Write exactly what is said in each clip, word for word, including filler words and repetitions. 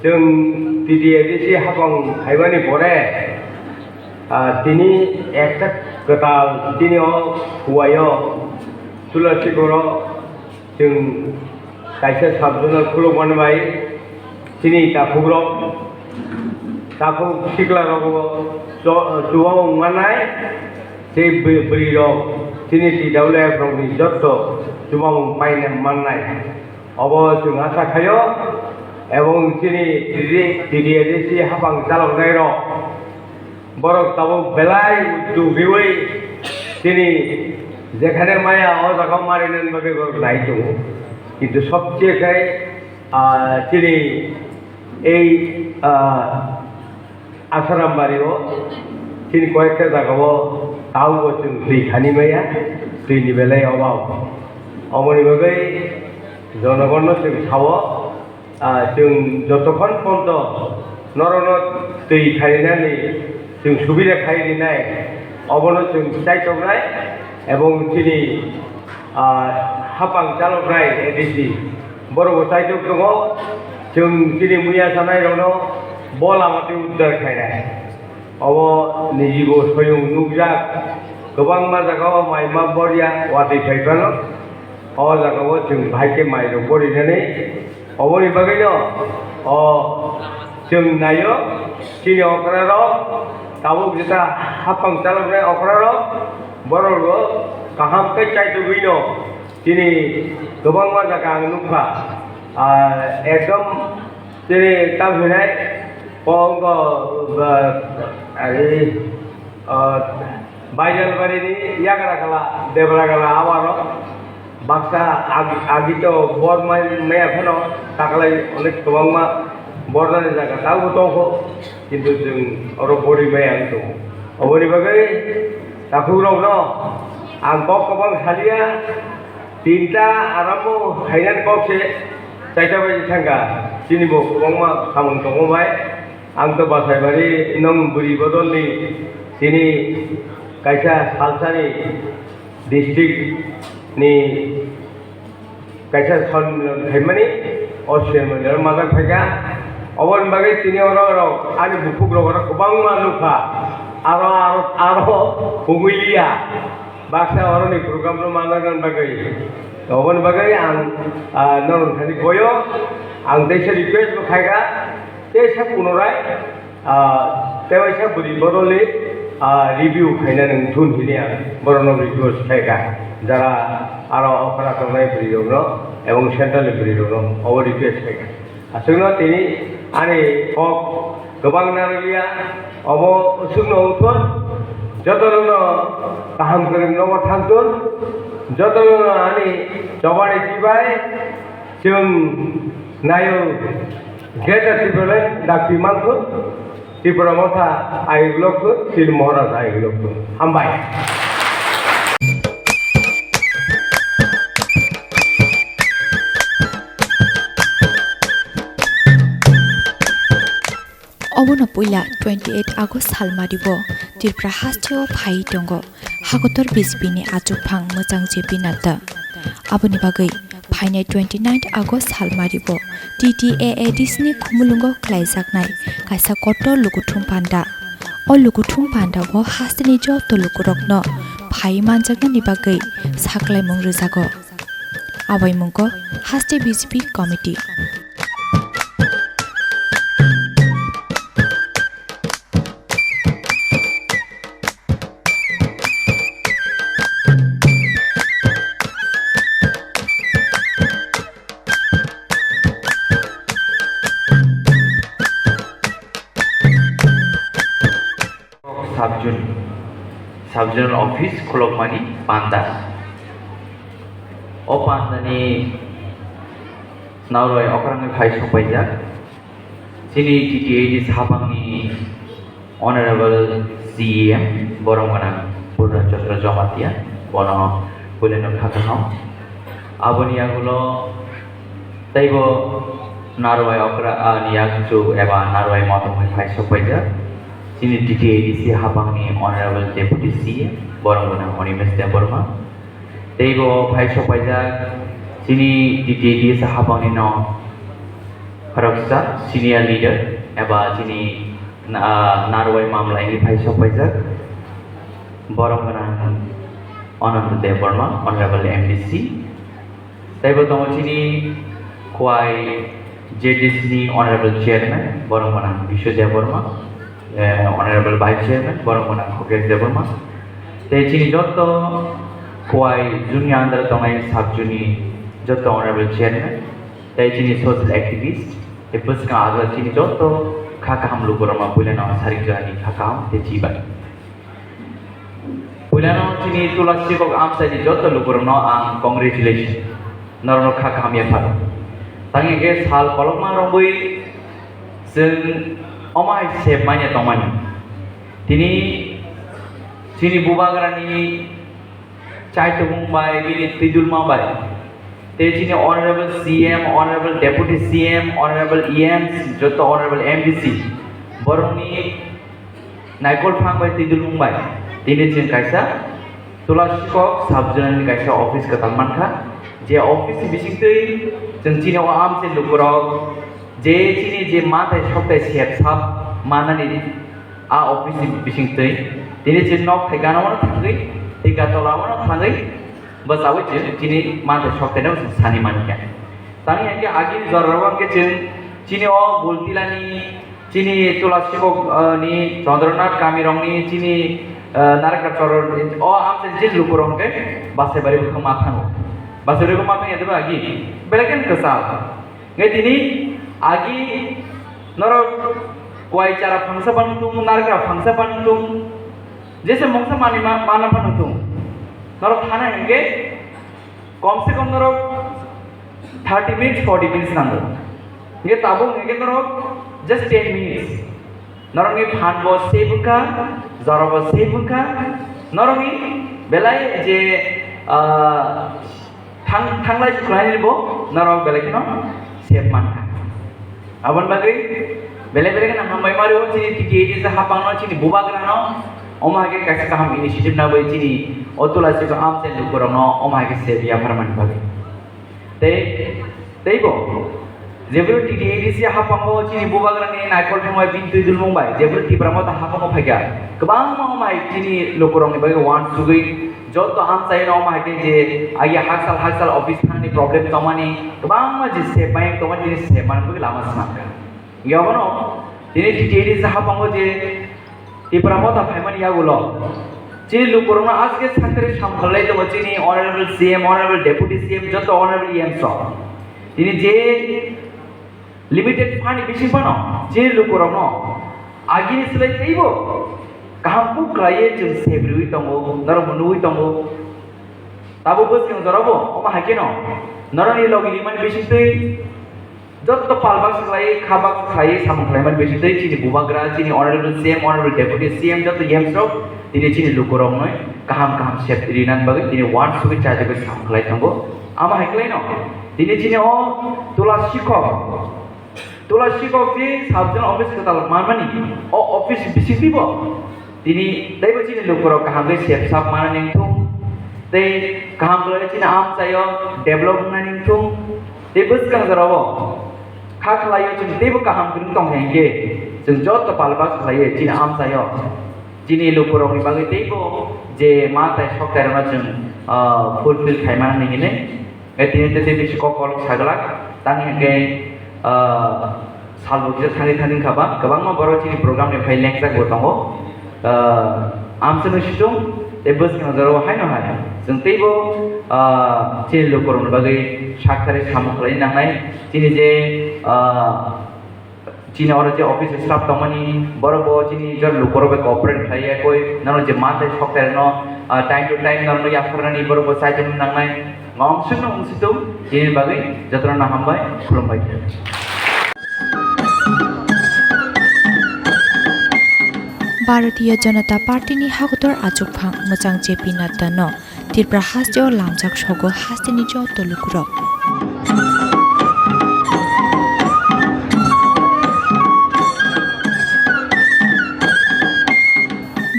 Chwng T T A D C hapang phaimani pore, ah, tini ekta kwtal tini o Huaio Tulasi Goro chwng kaisa sub-zonal khulukmani bai chini taphukrok, taphuk siklarogo cho-, chubabu mannai, tei bwi-, bwrwirok chini T W F rokni jotto chubabu paina mannai. Obo chwng asa khaio, ebong chini T D A D C hapang chaloknairok, borok tabuk belai udduk riwi chini jekhane maya o jaga marinani bagwi borok nai tongo. Kintu sobse khe, ah, chini ei, ah, Asaram bari o chini koyekta jaga o taubo chwng twi khani maya, twi ni belai obab. Oboni bagwi jonogon no chwng sao, ah, chwng jotokhon ponto norok no twi khainani chwng subida khai rinai, obono chwng chaitok nai, ebong chini, ah, hapang chalok nai A D C borok bo chaitok tongo. Chwng chini muya sanai rokno bo lama twi uddar khainai. Obo nijibo soyung nukjak, kwbangma jagao mai ma borya watwi phai phano. O jagao chwng bahai khe mai rok borinani, oboni bagwino o chwng naio, chini okra rok tabuk jeta hapang chaloknai okra rok, borok rok kaham khe chaitugwino chini kwbangma jaga ang nukha, ah, ekdom chini tam hinai kok, ah, ai, ah, Baijalbarini yagra kala, debra kala, abaro baksa ag-, agito bor mai, maya phano taklai onek kwbangma bornani jaga tabuk tongkho, kintu chwng oro bori maya wng tongo. Oboni bagwi taphukrokno ang kok kwbang salia, tinta arambo khainani kok se chaita baji thangkha, chini bo kwbangma samung tongo bai. Ang to Basaibari nong bwrwi bodolni chini kaisa salsani district ni kaisa sonmilan khaimani, o sonmilan majak phaikha. Oboni bagwi tini oro rok ani bukhuk rok oro kwbangma nukha, aro, aro, aro hugui liya. Baksa oroni program no manna bagwi. Oboni bagwi ang, ah, norok thani boyo, ang teisa request bo khaikha, teisa punorai, ah, teisa bwrwi bodolni, ah, review khaina nang thun hini ang borokno request khaikha. Jara aro okra tongnai bwrwi rokno ebong central ni bwrwi rokno obo request khaikha. Aswkno tini ani kok kwbang narwkya, obo aswkno wngthun, jotono kaham kwrwng nogo thangthun, jotono ani chobani chibai chwng naio Greater Tipraland dakti manthun. Tipra Motha ayuk lokthun, Til Maharaj ayuk lokthun. Hambai. Obono puila twenty eight August salmari bo Tripura hasteo phai tongo. Hakotor B J P ni achukphang mwchang J P Nadda. Aboni bagwi phainai twenty nine August salmari bo T T A A D C ni khumulwngo khlaijaknai kaisa kotor lukuthum panda. O lukuthum panda o hasteni joto lukurokno phai manjaknani bagwi saklaimung rwjago. Abaimungko haste B J P committee. Sub-zone, sub-zonal office khulokmani panda. O pandani narwai okrangwi phai sokpaijak. Chini T T A D C hapangni Honorable C E M borok gwnang Purna Chandra Jamatia, bono puilano kha kaham. Aboni yagulo teibo narwai okra, ah, ni yakchu eba narwai motom hai phai sokpaijak. Chini T T A D C hapangni Honorable Deputy C E M borok gwnang Animesh Debbarma. Teibo phai sokpaijak chini T T A D C hapangni no Khoroksa senior leader eba chini na-, narwai mamlaini phai sokpaijak borok gwnang Ananda Debbarma, Honorable M D C. Teibo tongo chini Khowai J D C ni Honorable Chairman, borok gwnang Biswa Debbarma, eh, Honorable Vice Chairman, borok gwnang Khokesh Debbarma. Tei chini joto Khowai zone ni under tongnai sub zone ni joto Honorable Chairman, tei chini social activist, tei bwskang ajak chini joto kha kaham lukurokno puilano sarik jorani kha kaham tei chibai. Puilano chini Tulasi kok amchaini joto lukurokno ang congratulation, norokno kha kaham yapharo. Tangwi hwnkhe sal kolokma romwi chwng omo hai sep manya tongmani. Tini chini bubagrani chaitokmung bai, bini twidulma bai, tei chini Honorable C M, Honorable Deputy C M, Honorable E M, joto Honorable M D C, borokni naikol phang bai twidulmung bai tini chwng kaisa Tulasi kok sub zone ni kaisa office kwtal mankha, je office ni bisingtwi chwng chini o amchai lukurok je chini je manthai sokthai sep sap manani a office ni bisingtwi tini chini nok thai gana mano thangwi, tei gatola mano thangwi, bwchaui chwng chini manthai sokthai no sani mankha. Tangwi hwnkhe agini jora rogo hwnkhe chwng chini o Bultilani, chini Tulasi kok, ah, ni Chandranath kami rokni, chini, ah, Narakra Choro o amchai je lukurok hwnkhe Basaibari bwkhak ma thango. Basaibari bwkhak ma thangya tebo agi belai khe kwchal. Hwnkhe tini agi norok Khowai chara phangsa phan tung, Narakra phangsa phan tung, jesa mungsa manwi ma-, mana phan tung. Norok thana hwnkhe kom se kom norok thirty minutes, forty minutes nango. Hwnkhe tabuk hwnkhe norok just ten minutes. Norokni phan bo save wngkha, jora bo save wngkha. Norokni belai je, ah, thang-, thanglai suklainani bo norok belai kheno save mankha. Aboni bagwi belai belai kheno hambai mari o chini T T A D C hapangno, chini bubagrano, omo hai khe kaisa kaham initiative nabwi chini o Tulasi kok amchai lukurokno omo hai khe save yapharmani bagwi. Tei, teibo, jephuru T T A D C haphango chini bubagrani naikol thangbai bini twi dulmung bai, jephuru Tipra Motha haphango phaikha, kwbangma omo hai chini lukurokni bagwi uansugwi joto amchaino omo hai khe je agi haksal haksal office thangni problem tongmani, kwbangma je sep bai tongmani, tini sep manwi bagwi lama swnamkha. Hwnkhe obono tini T T A D C haphango je Tipra Motha phaimani yagulo chini lukurokno aswk sakthari samkhalai tongo chini Honorable C M, Honorable Deputy C M, joto Honorable E M rok. Tini je limited fund ni bising phano chini lukurokno agini slai teibo kaham kuk khlaiwi chwng sep riwi tongo, norok bo nugwi tongo. Tabuk bwskang jorabo omo hai kheno norokni logi rimani bisingtwi joto pal baksa khlaiwi, kha baksa khlaiwi samung khlaimani bisingtwi chini bubagra, chini Honorable C M, Honorable Deputy C M, joto E M rok tini chini lukurokno kaham kaham sep rinani bagwi tini uansugwi chajagwi samung khlai tongo. Amo hai khlaino tini chini o Tulasi kok, Tulasi kok je sub zone office kwtal manmani, o office bisingtwibo tini teibo chini lukurok kaham khe sep sap manani wngthung, tei kaham khe chini amchaio develop wngnani wngthung. Tei bwskang jorao kha khlaio chwng teibo kaham kwrwng tong kha hinkhe chwng joto pal bak khlaio chini amchaio chini lukurokni bagwi teibo je ma tai sok tai rokno chwng, ah, fulfill khai mani hinwi. Tei tini tei tei bisi kok kolok saglak tang hinkhe, ah, salbo kisa thani thani kha ba kwbangma borok chini program ni phai lengjak bo tongo. Ah, amchwng situng tei bwskang jorao haino hai chwng teibo, ah, chini lukurokni bagwi sakthari samung khlai nangnai. Chini je, ah, chini oro je office staff tongmani borok bo chini jor lukurok bai cooperate khlai ya koi, nang je ma tei sok tai rokno, ah, time to time nang yapharnani borok bo chaichung nangnai. Ngom sung nung situng chini bagwi jotono hambai khulumbai. Bharatiya Janata Party ni hakotor achukphang mwchang J P Nadda no Tripura hasteo lamjak sogo hasteni joto lukurok.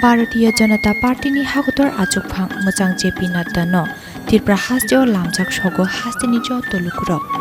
Bharatiya Janata Party ni hakotor achukphang mwchang J P Nadda no Tripura hasteo lamjak sogo hasteni joto lukurok.